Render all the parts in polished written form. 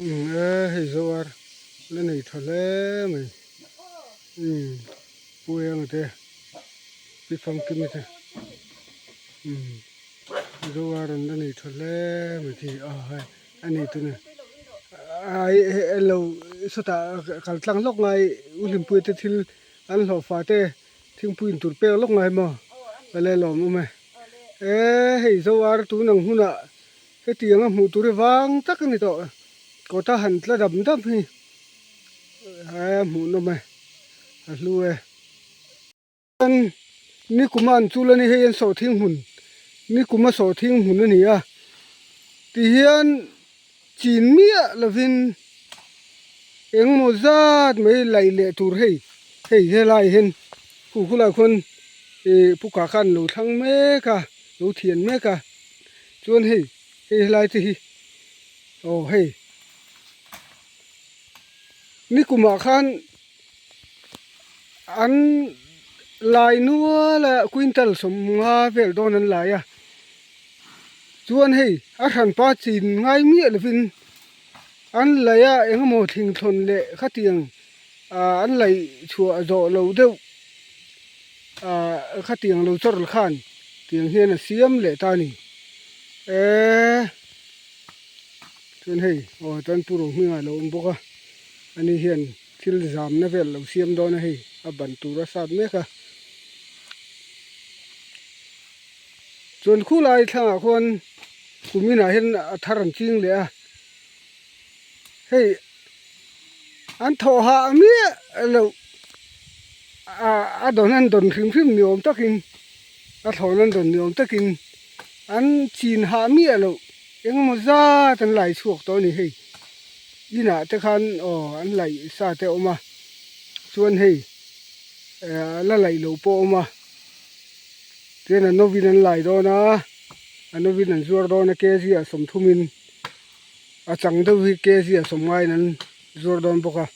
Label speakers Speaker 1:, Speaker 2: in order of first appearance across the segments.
Speaker 1: Umm e hei zoar la nei tha hle mai umm pu enga te pi famkimi te umm zoar an la nei tha hle mai khi a hei a nei tu nen ai hei lo sawtah kal tlang lawk ngai u hlimpuia te thil an hlawh fa te thingpui in tur pek lawk ngai maw awle lawm awm e e hei zoar tun ang hunah. Hetiang a hmuh tur hi vang tak a ni tawh. Kawta han tla dam dam hi a hmuh nawm e, a hlu e. Chuan nikuma an chul a ni hei an sawhthing hmun, nikuma sawhthing hmun a ni a. Tihian chin miah lovin engmaw zat mai laih leh tur hei, hei helai hian khu khulai khuan ih pu kah khan lo thlang mek a, lo thian mek a. Chuan hei hei helai te hi aw hei nikumah khan an lai nual a quintal sawmnga vel dawn an lai a chuan hei a hranpa chin ngai miah lovin an lei a eng emaw thingthlawn leh khatiang ah an laih chhuah zawh loh deuh. Ah khatiang lo chawrh khan tiang hian a siam leh ta a ni eee chuan hei aw chuan pu Rohminga a lo awm bawk a ani hian thil zamna vel a lo siam dawn a hei a ban tur a sat mek a chuan khulai thlangah khuan kum inah hian a thar an ching leh a hei. An thawh hah miah loh ah a dawn an dawn hrim hrim ni awm takin a thlawn an dawn ni awm takin an chin hah miah loh engemaw zat an lai chhuak tawh a ni hei inah te khan aw an laih sa te a awm a chuan hei eh la laih loh pawh a awm a chuan a novin an lai dawn a a novin an zuar dawn a kg ah sawmthumin. A chang deuh hi kg a sawm ngaiin an zuar dawn bawk a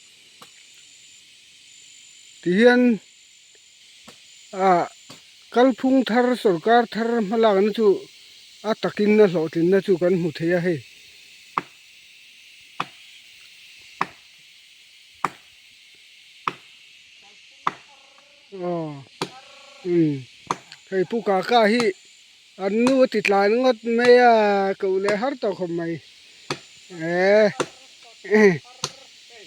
Speaker 1: tihian ah kalphung thar sorkar thar hmalakna chu a takin a hlawhtlinna chu kan hmu thei a hei. Aw umm hei pu kaka hi. An nu a ti tlai ngawt mai a, koh leh har tawh khawp mai. Eee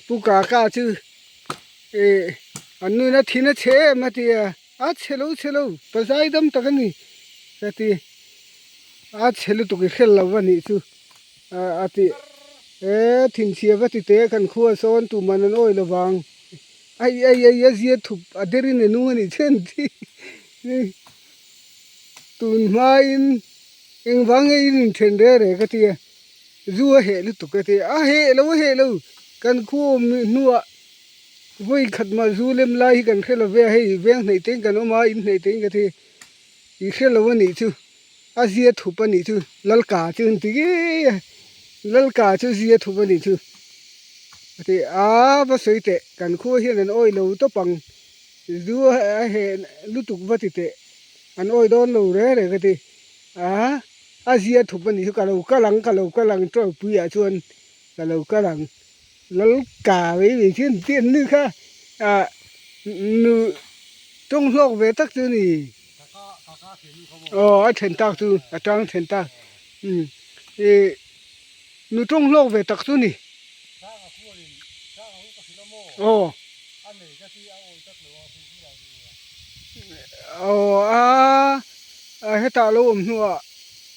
Speaker 1: Pu Kaka chu eh an nu in a thin a chhe em a ti a, a chhe lo chhe lo pazai dam tak a ni ka ti. A chhe lutuk i hrel lo va nih chu a ti. Eee thinchhia va ti teh kan khua sawn tuman an awi lovang. Ai ai ai a zia thup a derin a nung a nih chuan ti. Tun hmain engvang nge in inthen reh reh ka ti a, zu a heh lutuk ka ti a, a heh lo a heh lo, kan khuawm hnuah vawi khat mah zu lem lai hi kan hre lo ve a, hei veng hnaih te in kan awm a, in hnaih te in ka ti, i hre lo a nih chu, a zia thup a nih chu, Lalka chu an ti ngei a, Lalka chu zia thup a nih chu a ti a, va sawi teh kan khua hian an awih lo tawp ang. Zu a heh lutuk va ti teh an awi dawn lo reng reng ka ti a, a zia thup a nih chu ka lo kal ang ka lo kal ang tawlpui ah chuan ka lo kal ang lal ka mai mai chu an ti an ni kha ah nu tawng hlawk ve tak chu a ni aw a then tak chu a tang then tak umm ih nu tawng hlawk ve tak chu a ni aw. Aw a a hetah lo awm hnuah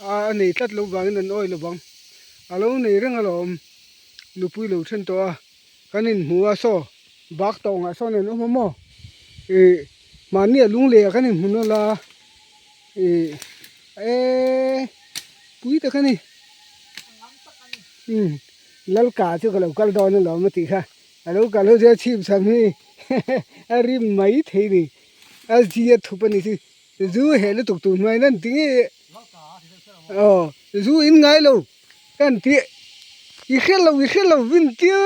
Speaker 1: a a nei tlat loh vangin an awih lovang a lo nei reng alawm nupui lo then tawh a kan inhmu a saw bak tawngah sawn an awm a maw ih mahni a lung leh ah kan inhmu nawlh a ih eee pui tak a ni umm Lalka chu ka lo kal dawn alawm a tih kha. A lo kal ho chu a chhip cham hi a rim mai thei ni. A zi a thup a ni chu. Zu heh lutuk tur hnuai nan ti nge aw zu in ngai lo kan ti i hre lo i hre lo vin tia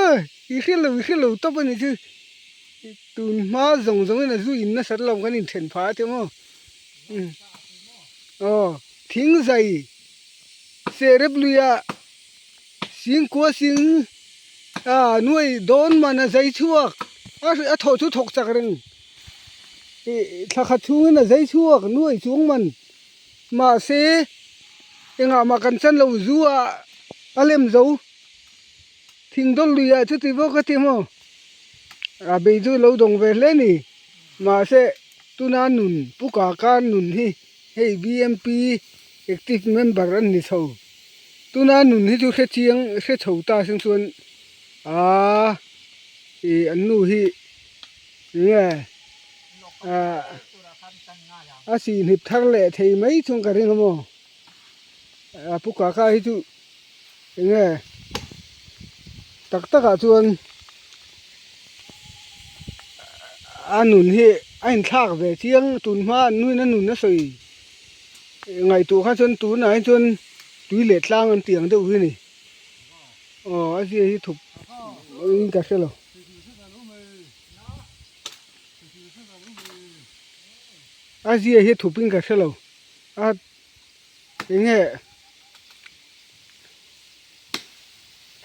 Speaker 1: i hre lo i hre lo tawp a ni chu. Tun hma zawng zawng in a zu in nasat lo kan inthen phah a ti maw. Aw thing zai serep luia singkua sing. A nuai dawn man a zai chhuak a thawh chu thawk chak reng ih thla khat chhungin a zai chhuak nuai chuang man mahse engah mah kan chan lo zu ah a lem zo thing dawl lui ah chuti bawk a ti maw a bei chu lo dawng ve hle a ni mahse tuna nun pu kaka nun hi hei B_M_P active member an ni chho. Tuna nun hi chu hre chiang hre chho ta sin chuan aaa ih an nu hi enge ah a sihhnip thar leh thei mai chuan ka ring a maw a pu kaka hi chu enge tak tak ah chuan a nun hi a inthlak ve chiang tun hma an nuin a nun a sawi. Ngaihtuah kha chuan tunah hi chuan tui leh tlang an tih ang deuh hi a ni. Aw a zia hi thup in ka hre lo. A zia hi thup in ka hre lo. A eng nge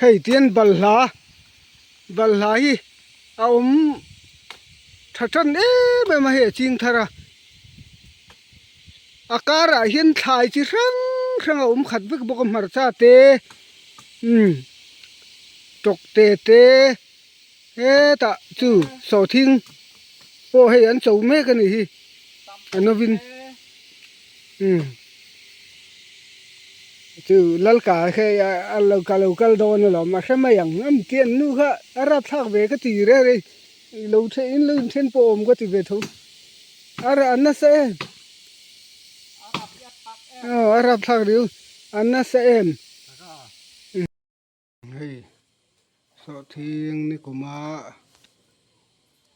Speaker 1: hei tian balhla balhla hi a awm tha tan em em a hei a ching thar a. A karah hian thlai chi hrang hrang a awm khat vek bawk a hmarcha te umm tawk te te hetah chu sawhthing pawh hei an cho mek a nih hi a novin umm chu lalka hei a lo ka lo kal dawn alawm a hre mai ang a mtian nu kha a rapthlak ve ka ti reng a ni lo then in lo inthen pawh awm ka ti ve tho. A rah nasa em? Aw a rap thlak riu a nasa em? Hei sawhthing ni kuma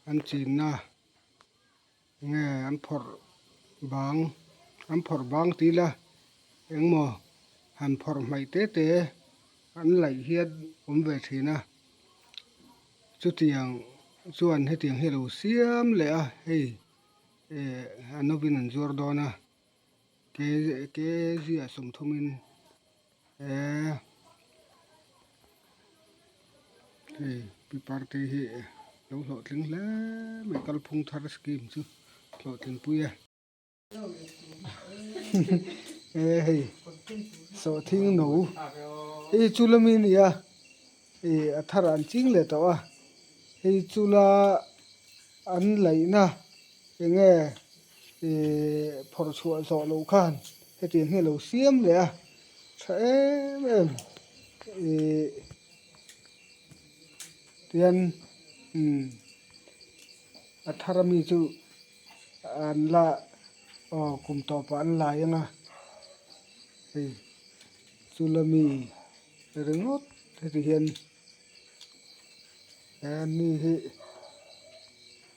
Speaker 1: an chinna nge an phawrh bang an phawrh bang tih ila engmaw han phawrh hmaih te te an laih hian awm ve thin a. Chutiang chuan hetiang hi a lo siam leh a hei eh a novin an zuar dawn a ke kg ah sawmthumin eh hei pi party hi lo hlawhtling hle mai kalphung thar scheme chu hlawhtling pui e. E hei sawhthing no hei chu lami a ni a ih a thar an ching leh tawh a hei chula an laihna eng nge ih phawrh chhuah zawh loh khan hetiang hi a lo siam leh a tha em em ih tihian umm a thar ami chu. An la aw kum tawpah an lai ang a hei chu la mi ringawt heti hian he mi hi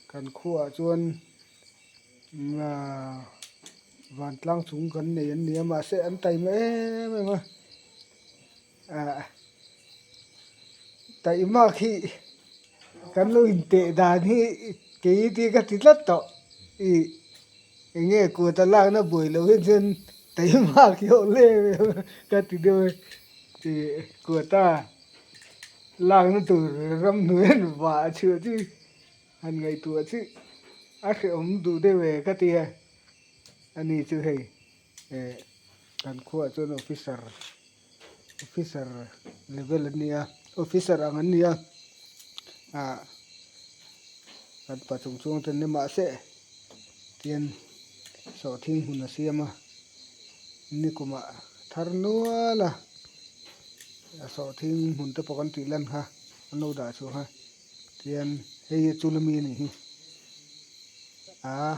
Speaker 1: kan khuaah chuan ahh vantlang chung kan nei an ni a mahse an taima em em a ah taihmak hi kan lo inteh dan hi kei tih ka ti tlat tawh ih eng nge kut a lakna buai loh hi chuan taihmak hi awm em em a ka ti deuh a ih kut a lakna tur ramhnuai an vah chhuah chu han ngaihtuah chu a hrehawm duh deuh e ka ti a ani chu hei eh kan khuaah chuan officer officer level an ni a officer ang an ni a ah kan pa chung chuang te an ni mahse tian sawhthing hmun a siam a nikumah thar nual a a sawhthing hmun te pawh kan tih lan kha an lo dah chhuah kha tian hei hi chu lami a nih hi ah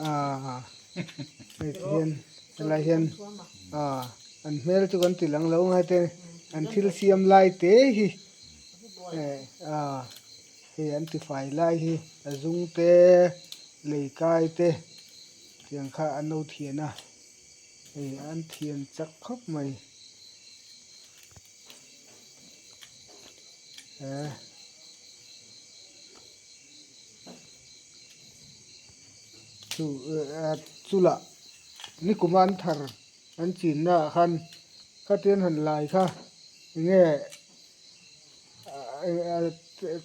Speaker 1: ah hei ti hian helai hian ah an hmel chu kan ti lang lo ngai te an thil siam lai te hi eh ah hei an ti fai lai hi a zung te lei kai te tiang kha an lo thian a hei an thian chak khawp mai eh. Chu chula nikuma an thar an chinna ah khan Khatian han lai kha enge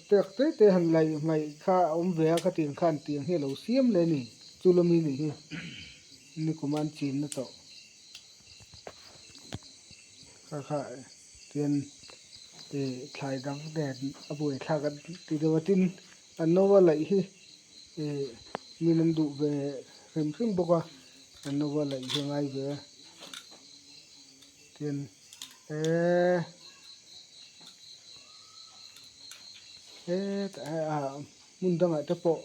Speaker 1: tek te te han laih hmaih kha a awm ve a khatiang khan tiang hi a lo siam leh a ni chu lawmi nih hi nikum a an chin na tawh kha kha tian ih thlai dang nen a buaithlak an ti deuh a tin an no a laih hi ih min an duh ve hrim hrim bawk a an no a laih hi a ngai ve a tin eee hetah hmun dangah te pawh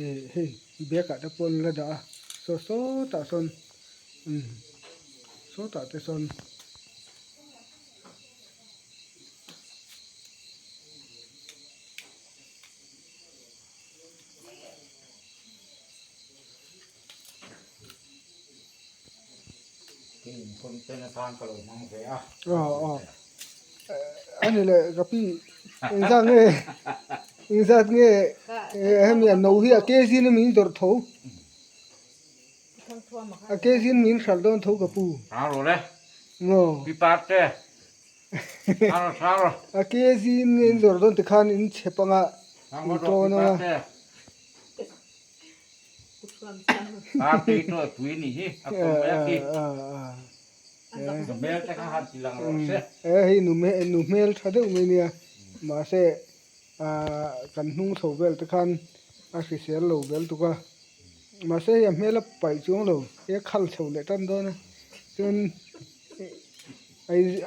Speaker 1: ih hei bag ah te pawh an la dah a saw sawtah sawn umm sawtah te sawn. Ani leh ka pi engzat nge engzat nge hemi a no hi a kg in min dawrh tho a kg in min hralh dawn tho ka pu a kg in nge in dawrh dawn tikhan in chhep anga in tawn anga. Hei nu hmel tha deuh mai nia mahse ahh kan hnung chho vel te khan a hrisel lo vel tuk a mahse hei a hmel a paih chuang lo he a khal chho leh tan dawn a chuan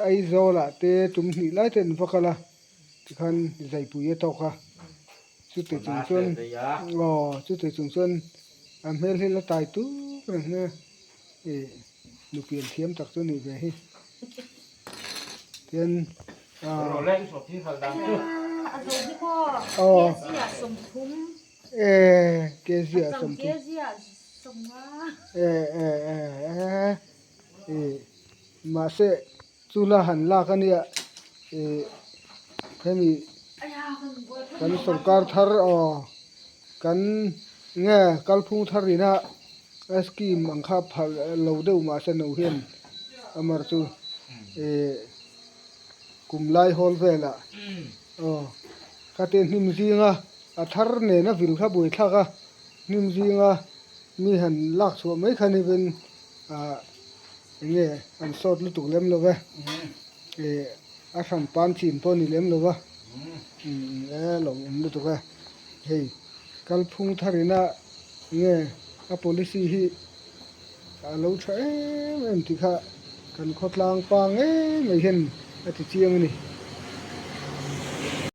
Speaker 1: Aizawl ah te tum hnih lai te an va kal a tikhan zaipui a tawk a. Chutih chung chuan aw chutih chung chuan a hmel hi la tai tuk reng hle ih nupian thiam tak chu nih ve hi tian aw e kg ah 30 e e e ih mahse Chu la han lak a nia ih hemi kan sorkar thar aw kan nge kalphung thar ina a scheme ang kha phalh lo deuh mahse no hian amar chu ih kum lai hawl velah aw khati hnim zinga a thar nena vil kha buaithlak a hnim zinga mi han lak chhuah mai kha ni vin ah. Enge an sawt lutuk lem lo ve ih a hran pan chin pawh a ni lem lo va e lo awm lutuk e hei kalphung thar ina enge a policy hi a lo tha em em tih kha kan khawtlang pa ngei mai hian a ti chiang a ni.